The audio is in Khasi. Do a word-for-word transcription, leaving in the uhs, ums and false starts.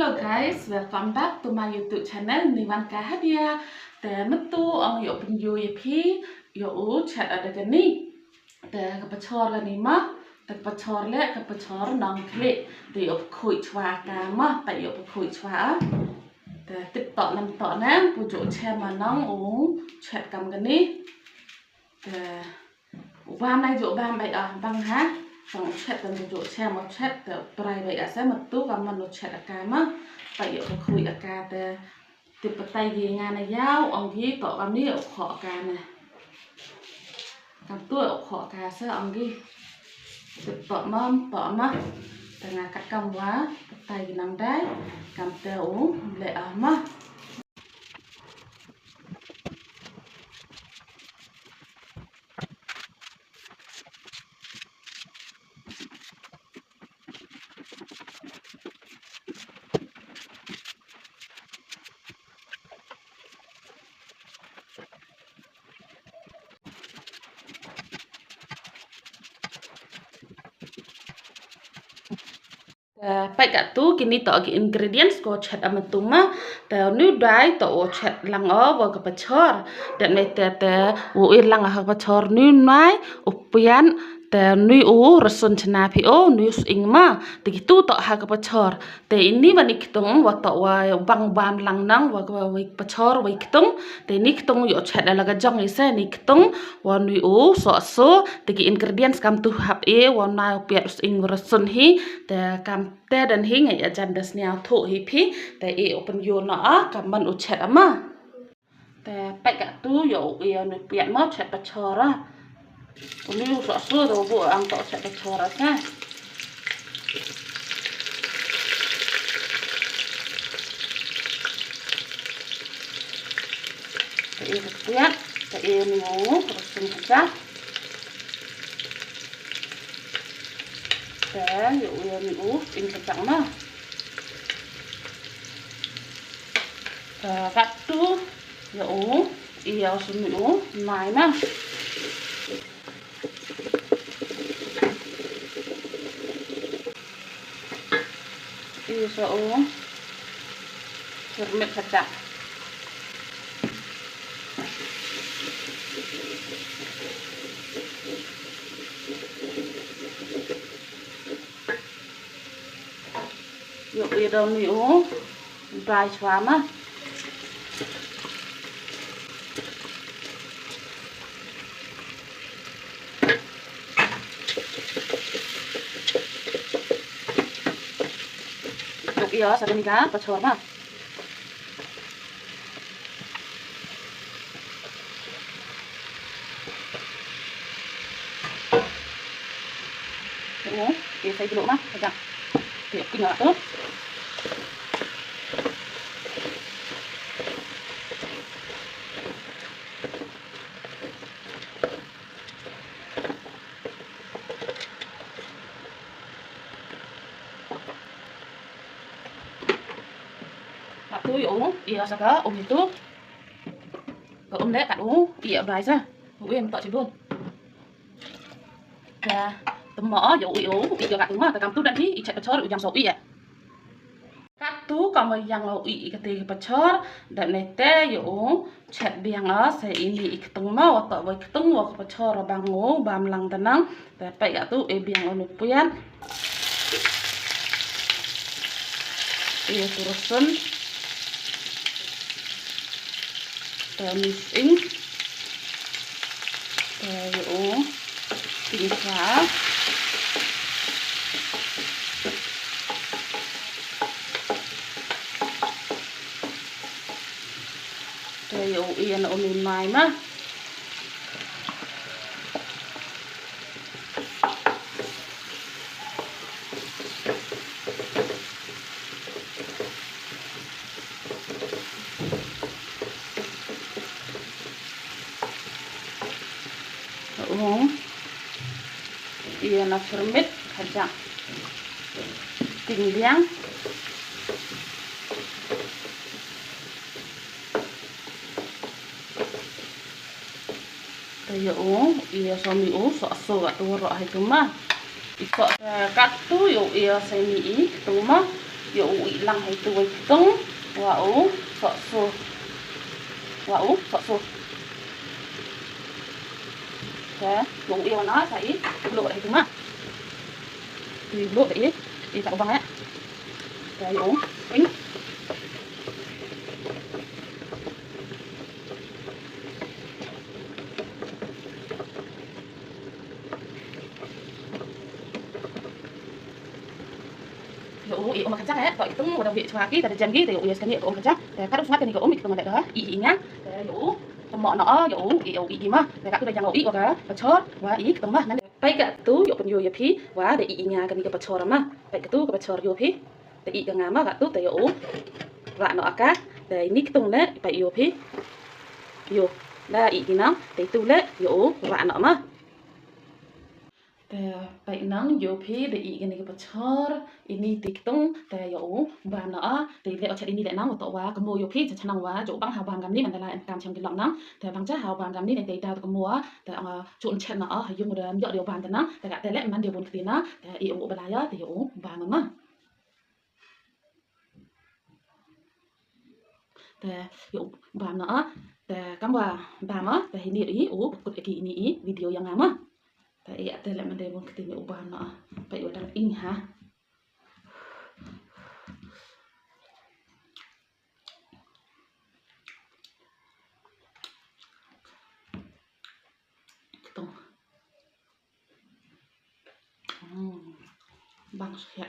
Hello guys, welcome back to my YouTube channel, Niwan Kahadia. Te mynta ong ïoh pynïoh ïa phi ïoh u chet ada kani. Te ka pachor kani ma, te ka pachor le ka pachor nang klik. Te ïoh pkhuid chwa ka ma, te ïoh pkhuid chwa. Te tip tok nam tok nang pu ju chet ma nang u chet kam kani. Te u bam nai ju bam bai ah bang ha. Tang u chet tang ju chet ma chet te prai bai ah se ma tu kam man u chet aka ma. Pai ïoh ka khui aka te. Te patai gi nga na yau ong gi tok kam ni u khoh aka ne. Kam tu u khoh aka se ong gi. Te tok ma tok ma. Te nga kat kam wa patai gi nang dai. Kam te u le ah ma. Te peit katto kine to ki ingredients ko chet ama tu ma. Te nu dai to o chet lang o wa ka pachor. Dep ne te te u ir lang ha ka pachor nu nai u pian. Te nu u rasun chna phi o nu sing ma. Te kitu to ha ka pachor. Te ini wa ni ktung wa to wa bang bam lang nang wa wa pachor wa ktung. Te ni ktung yo chet la ka jong ise ni ktung wa nu u so so. Te ki ingredients kam tu hap e wa nai u piat u sing rasun hi. Te kam te dan hi ngai ajan das niaw thu hi phi. Te e open yo na a kam man u chet ama. Te peit katto yo u e nu piat ma chet pachor a. U nu so so do bu ang to chet pachor a sa. Te e piat te e nu rasun sa. Te ïa u ïa u in ka chak na. Te katto ïa u ïa u sum u nai na. Ïa sa u syrmit ka chak. Ïoh ïa dong ni u dai chwa ma. Ïoh ïa sa kani ka pachor ma. Ïa, ïa sai kilo ma, ka jang. Ïa, king atu. Kat tu ïa u, ïa sa ka um itu. Ka um deh kat u, ïa u dai sa. U im tok chibun. Ka temo ïa u ïa u, ïa kat tu ma, ka kam tu dan hi, i chet pachor u jang so ïa. Kat tu ka ma yang u i kate pachor, dan ne te ïa u. Chet biang a sa ini i ktung ma wa to wa i ktung wa ka pachor bang u bam lang tanang. Te peit ïa tu e biang u nu puyan. Ïa tu rasun. Te u nu sing. Te ïa u. Ting sa. Te ïa u ïa na u nu nai ma. Ung ïa na syrmit ka jang. Ting biang. Te ïa u ïa so mi u so so ka tu ro hai tu ma. I so ka tu ïa u ïa so mi i tu ma. Ïa u ïalang ha itu wei ktung wa u sohsur. Wa u sohsur. Te ïa u ïa wan sa i bloh da itu ma. I bloh da i i ta u bang eh. Te ïa u ping. Ïa u i um kachang eh, to i ktung wa da wei chwa ki, ta da jem ki, te ïa u ïa skani ka um kachang. Te ka dum sngat kani ka um i ktung leh da i i nga. Te ïa u tymmo na o ïa u i ïa u i i ma. Te ka tu da jang u i wa ka pachor wa i ktung ma. Nan peit ka tu ïa u pynïoh ïa phi wa da i i nga kani ka pachor ma. Peit ka tu ka pachor ïa u phi. Te i ka nga ma ka tu te ïa u. Wa no aka. Te ini ktung leh peit ïa u phi. Ïa u da i ki nang te tu leh ïa u wa no ma. Te peit nang ïa u phi da i kani ka pachor ini ti ktung te ïa u bam na a te leh o chet ini leh nang u to wa kamo ïa u phi cha chanang wa ju bang ha bam gam ni man da la em kam chem ki lok nang te bang cha ha bam gam ni ne te da kamo a te ong a chu chet na a ha yung da ïa u bam te nang te ka te leh man ïa bun kti na te i u bala ïa te ïa u bam ma. Te ïa u bam na a te kam wa bam a te hini i u kut ki ini i video ïa nga ma. Te ïa te leh man de bun kti ni u bam na a. Peit wa dang ing ha. Ktung. Hmm. Bang sya.